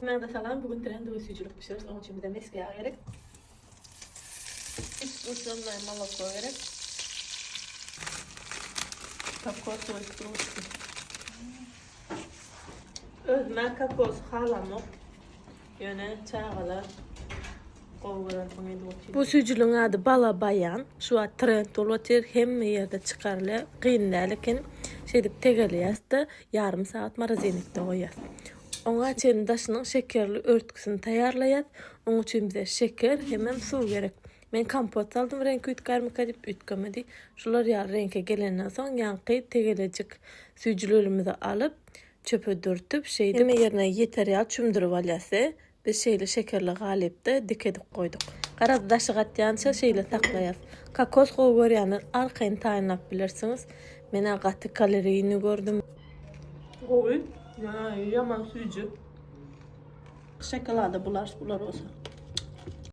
Hemmäňize salam, bu gün trendowy süýjülik bişireris, onuň üçin bize mesge ýagy gerek. Iskussennoe moloko gerek. Kokosowy stroçki. Özüm-ä kokos halamok. Ýöne çagalar gowy görensoň edip otyr. Bu süýjüligiň ady Bala baýan. Şu wagt trend bolup otyr, hemme ýerde çykarylýar. Kyn däl eken. Şeýdip tegeleýäs-de, ýarym sagat morozinikde goýýas. Oňa çenli daşynyň şekerli örtgüsini taýýarlaýas. Onuň üçin bize şeker hemem suw gerek. Men kompot saldym reňki üýtgärmika diýip, üýtgemedi. Şular ýaly reňke gelenden soň ýaňky tegelejik süýjüligimizi alyp, çöpe dürtüp, şeýdip, hemme ýerine ýeter ýaly çümdürip alýas we biz şeýle şekerli galypda dik edip goýduk. Garaz, daşy gatýança şeýle saklaýas. Kokos gowy görýänler arkaýyn taýynlap bilersiňiz. Men-ä gaty kaloriýny gördüm. Gowy, ýöne ýaman süýji. Şokolada bularys bular bolsa.